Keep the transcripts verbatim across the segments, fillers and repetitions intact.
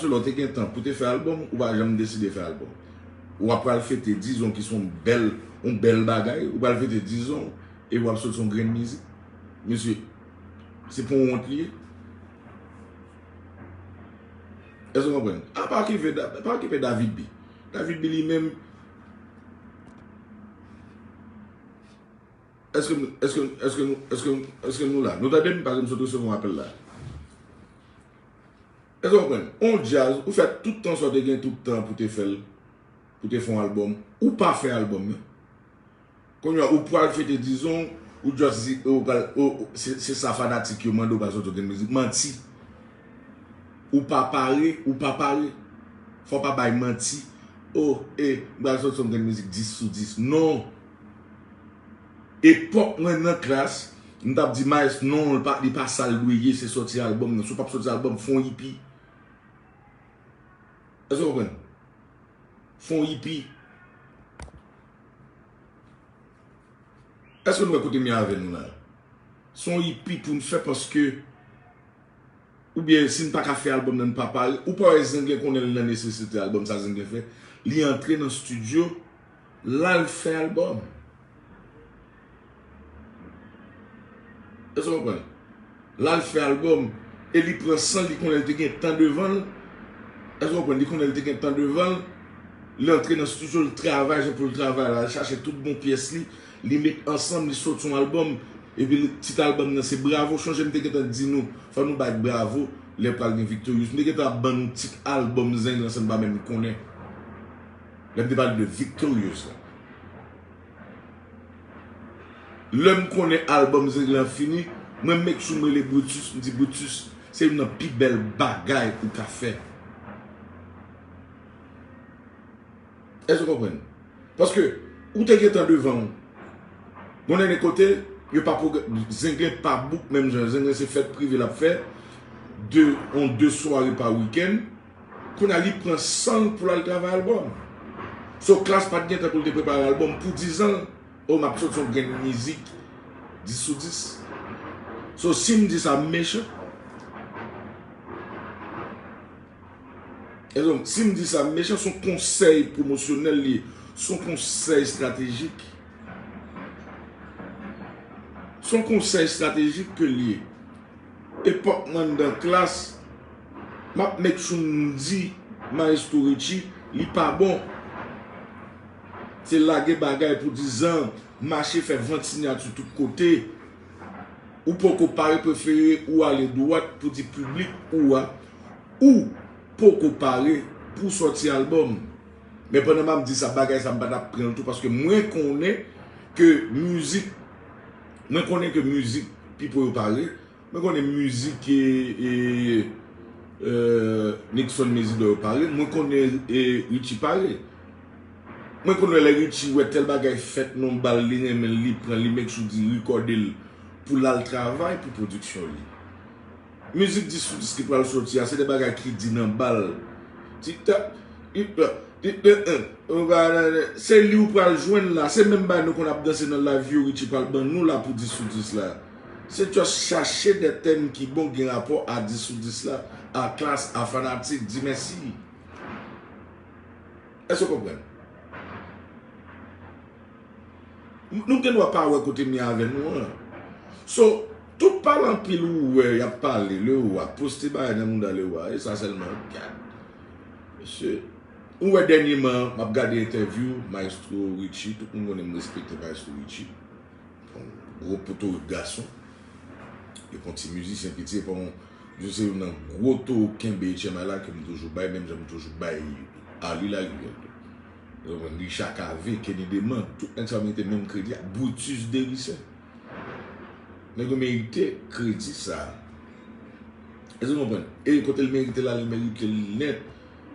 Marcello, te gen tan pou te fè albòm, ou pa janm deside fè albòm. W ap pral fete dizon ki se yon bèl, yon bèl bagay, ou pral fete dizon, epi w ap sot yon grenn mizik. Mesye, se pa yon wont li ye? Èske w konprann? A pa okipe, pa okipe David B. David B li menm, èske, èske, èske nou, èske, èske nou la? Nou tande m, paske m sot resevwa yon apèl la. Èske w konprann? On djaz, ou fè tout tan sa w te gen tout tan pou te fè l, pou te fè yon albòm, ou pa fè albòm nan. Kounye a, ou pral fete dizon, ou just di, ou pral, ou, ou, se, se sa fanatik yo mande w pral soti yon grenn mizik. Manti. Ou pa pare, ou pa pare. Fò w pa bay manti. O, e, m pral soti yon grenn mizik dis sou dis. Non. Epòk mwen nan klas, m t ap di Maes non, li pa, li pa sa l dwe ye, se soti albòm nan. Si w p ap soti albòm, fè yon ipi. Èske w konprann? Fè yon ipi. Èske nou wè kote m ye avè nou la? Se yon ipi pou n fè paske, oubyen si n pa ka fè albòm nan, n pa pare. Ou pa wè Zenglen konnen l nan nesesite albòm sa Zenglen fè? Li antre nan estidyo, l al fè albòm. Èske w konprann? L al fè albòm, e li pran san l, li konnen l te gen tan devan l. Èske w konprann? Li konnen l te gen tan devan l. Li antre nan estidyo, l travay jan pou l travay la, l chache tout bon pyès li, li met ansanm, li soti yon albòm. Epi tit albòm nan se Bravo. Chonje m te gentan di nou, fò nou bay Bravo lè pral gen Victorious. M te gentan ap ban nou tit albòm Zenglen san n pa menm konnen. Lè m te pale de Victorious la. Lè m konnen albòm Zenglen an fini, mwen make sure m rele Brutus, m di, Brutus, se youn nan pi bèl bagay ou ka fè. Èske w konprann? Paske ou te gentan devan w. Bon, nan kote, yo pa pwograme, Zenglen pa book menm jan. Zenglen se fèt prive l ap fè, de, on de sware pa wikenn. Kounye a, li pran san l pou l al travay albòm. So, Klass pa t gen tan pou l te prepare albòm pou dizan l. O, m ap soti yon grenn mizik dis sou dis. So, si m di sa, m mechan. Èske si m di sa, m mechan? Se yon konsèy pwomosyonèl li ye. Se yon konsèy estratejik. Se yon konsèy estratejik ke l ye. Epòk mwen anndan Klass, m ap make sure m di Maestro Richie, li pa bon. Se lage bagay pou dizan, mache fè vant siyati tout kote. Ou poko pare, prefere ou ale dwat pou di piblik ou a, ou poko pare pou sòti albòm. Men pandan m ap di sa, bagay sa m pa t ap pran l tou, paske mwen konnen ke mizik, mwen konnen ke mizik Pipo yo pare, mwen konnen mizik e, e, e, Nixon Mezidor yo pare, mwen konnen e, Richie pare. Mwen konnen lè Richie wè tèl bagay fèt, non, bal li renmen l, li pran, li make sure di rekòde l pou l al travay pou pwodiksyon li. Mizik dis sou dis ki pral sòti a, se de bagay ki di nan bal. Ti ta, ti ta, ti ta, en. Ou pa, se li ou pral jwenn la. Se menm bagay nou konn ap danse nan live yo, Richie pral ban nou la pou dis sou dis la. Se just chache de tèm ki bon, gen rapò a dis sou dis la, a Klass, a fanatik, di mèsi. Èske w konprann? Nou gen dwa pa wè kote m ye avè nou an. So, tout pale anpil ou wè y ap pale, Lewa, poste bagay nan mouda Lewa, e sa sèlman, gad. Mesye, ou wè dènyèman, m ap gade entèvyou Maestro Richie, tout moun konnen m respekte Maestro Richie. Yon gwo potorik gason. Epi yon ti mizisyen piti, epi yon, misye se youn nan gwo towo kenbe H M I la ke m toujou bay, menm jan m toujou bay Arly Larivière tou. Ou konprann? Richard Cavé, Kenny Deman, tout nèg sa yo merite menm kredi a. Brutus Dericin. Nèg yo merite kredi sa. Èske w konprann? E kote l merite l la, li merite l nèt,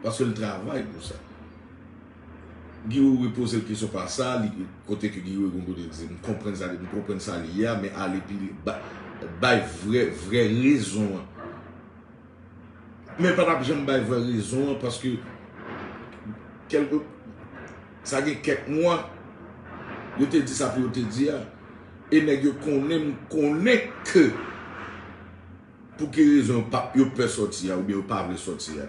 paske l travay pou sa. Guy Wewe poze l kesyon pa sa, li, kote ke Guy Wewe gon kote di, m konprann sa, m konprann sa li ye a, men ale pi, ba-, bay vrè, vrè rezon an. Men pa t ap janm bay vrè rezon an, paske kèlke, sa gen kèk mwa, yo te di sa pou yo te di a, e nèg yo konnen, m konnen ke pou ki rezon yo pa, yo pè sòti a, oubyen yo pa vle sòti a.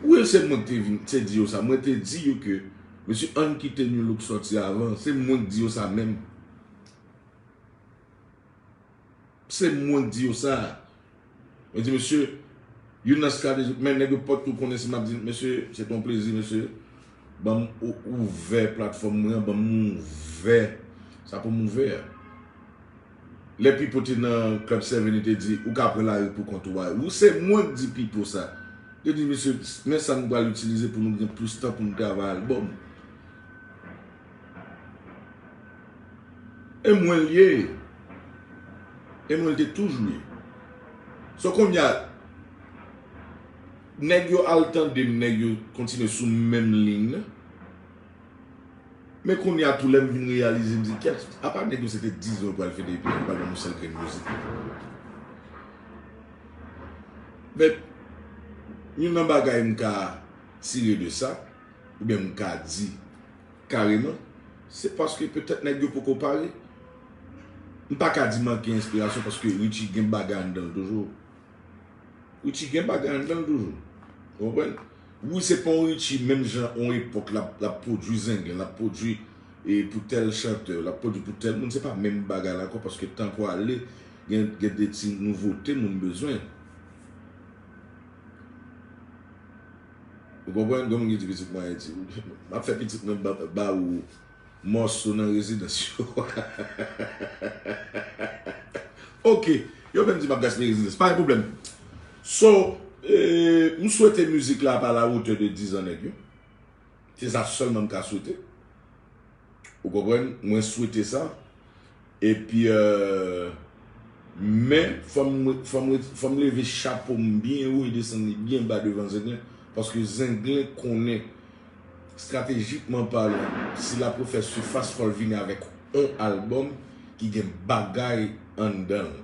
Wi, se mwen ki te vin, te di yo sa. Mwen te di yo ke, mesye, ann kite Nu Look sòti avan. Se mwen ki di yo sa menm. Se mwen ki di yo sa. Mwen di, mesye, youn nan estrateji, men nèg yo pòt tou konnen si m ap di, mesye, se t on plezi, mesye. Ban m ou-, ouvè platfòm mwen an, ban m ouvè. Sa pou m ouvè a. Lè Pipo te nan Club Seven, li te di, ou ka pran lari pou kont ou a. Ou se mwen k di Pipo sa. Li di, mesye, men sa nou pral itilize pou nou gen plis tan pou nou travay albòm. E mwen l ye. E mwen l te toujou ye. So kounye a, nèg yo al tande m, nèg yo kontinye sou menm liy nan. Men kounye a tou, lè m vin reyalize, m di, kèt, apa nèg yo se te dizon yo pral fete epi yo pral ban nou sèl grenn mizik. Men, youn nan bagay m ka tire de sa, oubyen m ka di kareman, se paske petèt nèg yo poko pare. M pa ka di manke enspirasyon paske Richie gen bagay anndan l toujou. Richie gen bagay anndan l toujou. Ou konprann? Wi, se pa yon Richie menm jan yon epòk l ap, l ap pwodui Zenglen, l ap pwodui, e, pou tèl chantè, l ap pwodui pou tèl moun. Se pa menm bagay la ankò paske tan pwale, gen, gen de ti nouvote moun bezwen. Ou konprann? Gen moun ki di pitit mwen Ayiti. M ap fè pitit mwen ba, ba ou mòso nan rezidans yo. Ok, yo menm di m ap gaspiye rezidans. Pa gen pwoblèm. So, e, m swete mizik la pa la wotè de dizan nèg yo. Se sa sèlman m ka swete. Ou konprann? Mwen swete sa. Epi, e, men, fò m, fò m, fò m leve chapo m byen wo e desann li byen ba devan Zenglen. Paske Zenglen konnen, estratejikman palan, si l ap refè sifas, fò l vini avèk on albòm ki gen bagay anndan l.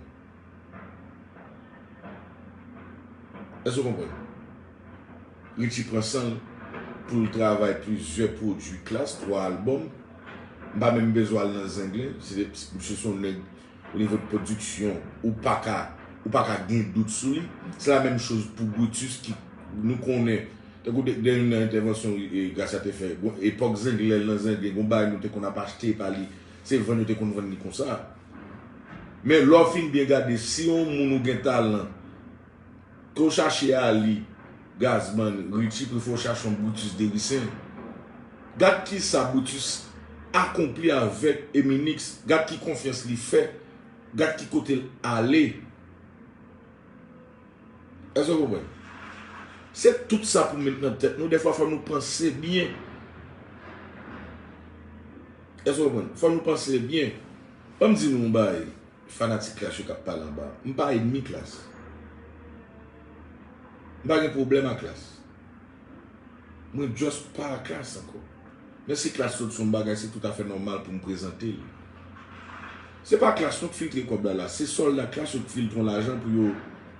Èske w konprann? Richie pran san l pou l travay plizyè pwodui Klass, twa albòm. M pa menm bezwen al nan Zenglen. Se, misye se yon nèg, o nivo de pwodiksyon, ou pa ka, ou pa ka gen dout sou li. Se la menm choz pou Brutus ki nou konnen. Tankou de, de youn nan entèvansyon, e, Gracia te fè. Gon, epòk Zenglen nan Zenglen, gon bagay nou te konn ap achte pa li. Se vann yo te konn vann li konsa. Men lè w fin byen gade, si yon moun ou gen talan, ke w chache Ali, Gazman, Richie, prefere w chache yon Brutus Derisen. Gad kisa Brutus akonpli avèk Eminix, gad ki konfyans li fè, gad ki kote l ale. Èske w konprann? Se tout sa pou met nan tèt nou. Dèfwa, fò nou panse byen. Èske w konprann? Fò nou panse byen. Ban m di nou yon bagay, fanatik Klass yo k ap pale anba. M pa ènmi Klass. M pa gen pwoblèm ak Klass. Mwen just pa Klass ankò. Men si Klass sot sou yon bagay, se toutafè nòmal pou m prezante l. Se pa Klass non k filtre kòb la la, se sòlda Klass yo k filtre yon lajan pou yo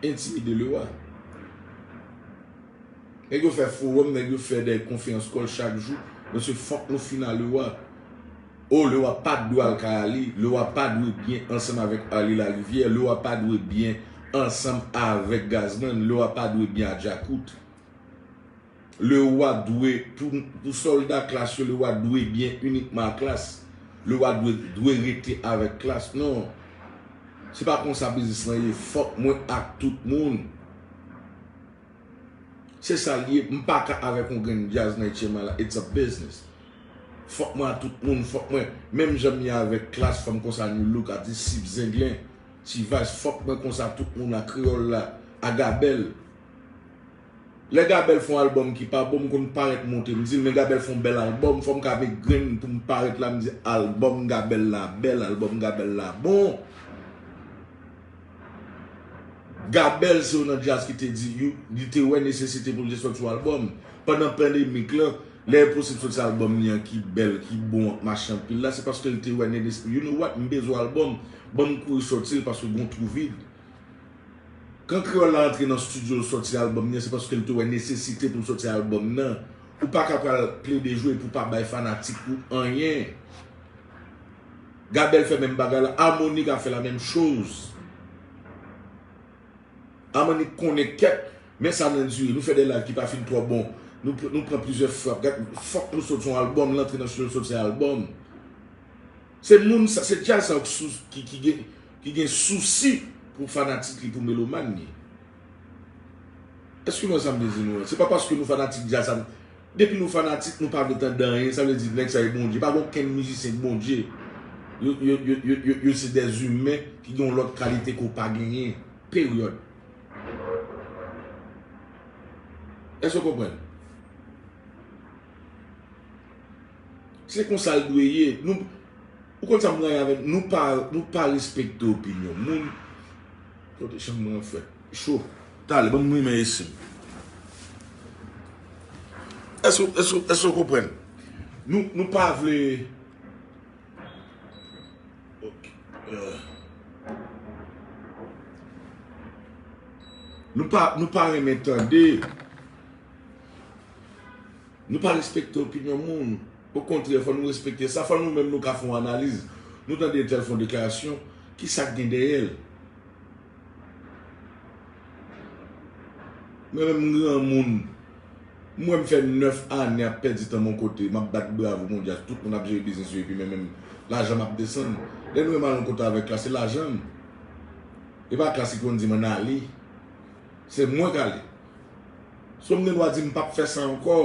entimide Lewa. Nèg yo fè fowòm, nèg yo fè de konferans kòl chak jou. Mesye, fòk nou fin a Lewa. O, Lewa pa t dwe al kay Ali, Lewa pa dwe byen ansanm avèk Arly Larivière, Lewa pa dwe byen ansanm avèk Gazman, Lewa pa dwe byen a Djakout. Lewa dwe, pou, pou sòlda Klass yo, Lewa dwe byen inikman a Klass. Lewa dwe, dwe rete avèk Klass. Non. Se pa konsa biznis lan ye. Fòk mwen ak tout moun. Se sa l ye. M pa ka avèk yon grenn djaz nan H M I la. It's a business. Fòk mwen a tout moun. Fòk mwen, menm jan m ye avèk Klass, fò m konsa Nu Look, Atis Sip, Zenglen, T-Vice, fòk mwen konsa tout moun a, Kreyòl la, a Gabèl. Lè Gabèl fè yon albòm ki pa bon, m konn parèt monte. M di, men Gabèl fè yon bèl albòm, fò m ka met grenn pou m parèt la, m di, albòm Gabèl la bèl, albòm Gabèl la bon. Gabèl se youn nan djaz ki te di, yo, li te wè nesesite pou l te sòti yon albòm. Pandan pandemik lan, lè l posib sòti albòm li an ki bèl, ki bon, ap mache anpil la, se paske l te wè nesesite. You know what? M bezwen albòm, ban m kouri sòti l paske gon twou vid. Kan Kreyòl la antre nan estidyo l sòti albòm li an, se paske l te wè nesesite pou l sòti albòm nan. Ou pa ka pral plede jwe pou pa bay fanatik ou anyen. Gabèl fè menm bagay la, Harmonik a fè la menm choz. Harmonik konnen kèt, Men sa nan diri, nou fè de live ki pa fin twò bon. Nou, pr- nou pran plizyè frap. Gad, fòk nou sot yon albòm, lantre nan studio sot se albòm. Se moun sa, se djaz sa ki, sou- ki, ki, gen, ki gen sousi pou fanatik li, pou melomàn li. Èske nou wè sa m vle di nou an? Se pa paske nou fanatik djaz sa. Depi nou fanatik, nou pa vle tande anyen, sa vle di nèg sa e Bondye. Pa gen okenn mizisyen k Bondye. Yo, yo, yo, yo, yo, yo se dèzimen ki gen yon lòt kalite ke w pa genyen. Peryòd. Èske w konprann? Se konsa l dwe ye. Nou, ou konn sa m rayi avè nou? Nou pa, nou pa respekte opinyon moun. Kote chanm mwen an frèt. Cho. Talè, ban m limen esi m. Èske, èske, èske w konprann? Nou, nou pa vle. Ok. Euh. Nou pa, nou pa renmen tande. Nou pa respekte opinyon moun. Okontrè, fò nou respekte sa. Fò nou menm nou ka fè yon analiz. Nou tande entèl fè yon deklarasyon. Kisa k gen dèyè l? Mwen menm m granmoun. M wè m fè nèf ane ap pèdi tan m yon kote. M ap bat bravo mondyal. Tout moun ap jere biznis yo epi mwen menm lajan m ap desann. Lè nou wè m al yon kote avèk Klass, se lajan m. E pa Klass ki konn di m ann ale. Se mwen k ale. So m gen dwa di m p ap fè sa ankò.